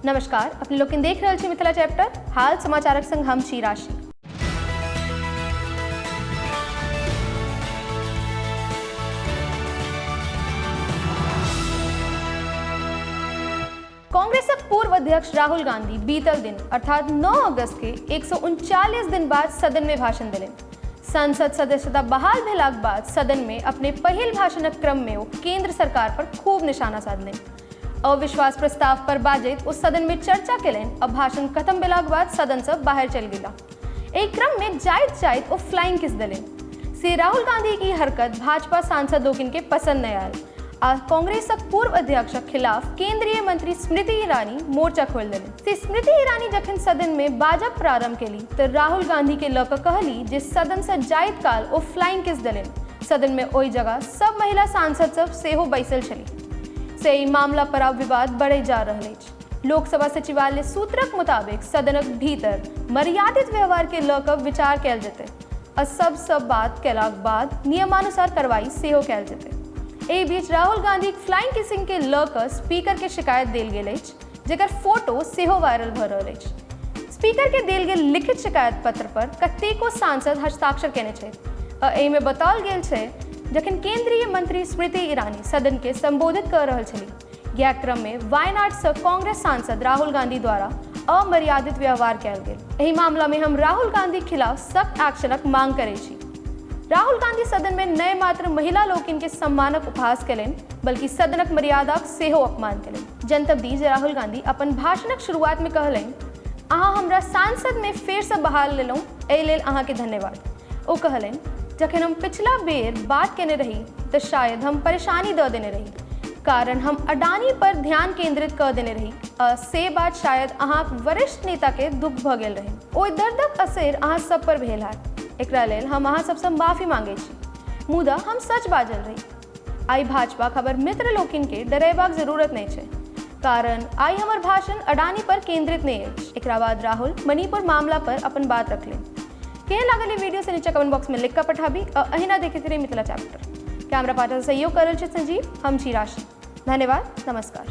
नमस्कार, अपने लोकनि देख रहल छी मिथिला चैप्टर। हाल समाचारक संग हम छी राशि। कांग्रेसक पूर्व अध्यक्ष राहुल गांधी बीतल दिन अर्थात 9 अगस्त के एक दिन बाद सदन में भाषण देलनि। संसद सदस्यता बहाल भेलाक बाद सदन में अपने पहिल भाषणक क्रम में ओ केंद्र सरकार पर खूब निशाना साधलनि। अविश्वास प्रस्ताव पर बाजैत ओ सदन में चर्चा केलनि आ भाषण खत्म भेलाक बाद सदन से बाहर चलि गेला। एहि क्रम में जाइत जाइत ओ फ्लाइंग किस देलनि। से राहुल गांधी की हरकत भाजपा सांसद लोकनि के पसंद नहि आयल आ कांग्रेसक पूर्व अध्यक्षक खिलाफ केंद्रीय मंत्री स्मृति ईरानी मोर्चा खोलि देलनि। से स्मृति ईरानी जखन सदन में बाजब प्रारंभ केली तऽ राहुल गांधी के लऽ कऽ कहली जे सदन से जाइत काल ओ फ्लाइंग किस देलनि। सदन में ओहि जगह सब महिला सांसद सब सेहो बैसल छली। से एहि मामला पर आब विवाद बढ़ैत जा रहल अछि। लोकसभा सचिवालय सूत्रक मुताबिक सदनक भीतर मर्यादित व्यवहार के लऽ कऽ विचार कयल जेतै आ सब सँ बात कयलाक बाद नियमानुसार कार्रवाई सेहो कयल जेतै। एहि बीच राहुल गांधीक फ्लाइंग किसिंग के लऽ कऽ स्पीकर के शिकायत देल गेल अछि, जेकर फोटो सेहो वायरल भऽ रहल अछि। स्पीकर के देल गेल लिखित शिकायत पत्र पर कतेको सांसद हस्ताक्षर केने छथि आ एहि मे बताओल गेल छै जखन केंद्रीय मंत्री स्मृति ईरानी सदन के संबोधित कऽ रहल छलीह, इएह क्रम मे वायनाड सँ कांग्रेस सांसद राहुल गांधी द्वारा अमर्यादित व्यवहार कयल गेल। एहि मामला मे हम राहुल गांधीक खिलाफ सख्त एक्शनक मांग करैत छी। राहुल गांधी सदन मे नहि मात्र महिला लोकनि के सम्मानक उपहास केलनि, बल्कि सदनक मर्यादाक सेहो अपमान केलनि। जनतब दी जे राहुल गांधी अपन भाषणक शुरुआत मे कहलनि, अहाँ हमरा सांसद मे फेर सँ बहाल लेलहुँ, एहि लेल अहाँ के धन्यवाद। ओ कहलनि, जखन हम पिछला बेर बात केने रही तऽ शायद हम परेशानी दऽ देने रही, कारण हम अडानी पर ध्यान केंद्रित कऽ देने रही आ से बात शायद अहाँक वरिष्ठ नेता के दुख भऽ गेल रहनि। ओहि दर्दक असरि अहाँ सब पर भेल हैत। एकरा लेल हम अहाँ सबसँ माफी मांगै छी। मुदा हम सच बाजल रही। आइ भाजपाक हमर मित्र लोकनि के डरेबाक जरूरत नहि छै, कारण आइ हमर भाषण अडानी पर केंद्रित नहि अछि। एकरा बाद राहुल मणिपुर मामला पर अपन बात रखलनि। केहन लागल ई वीडियो से नीचा कमेंट बॉक्स में लिख कऽ पठाबी आ अहिना देखैत रही मिथिला चैप्टर। कैमरा पार्टनर सहयोग कर रहल छथि संजीव, हम छी राशि। धन्यवाद, नमस्कार।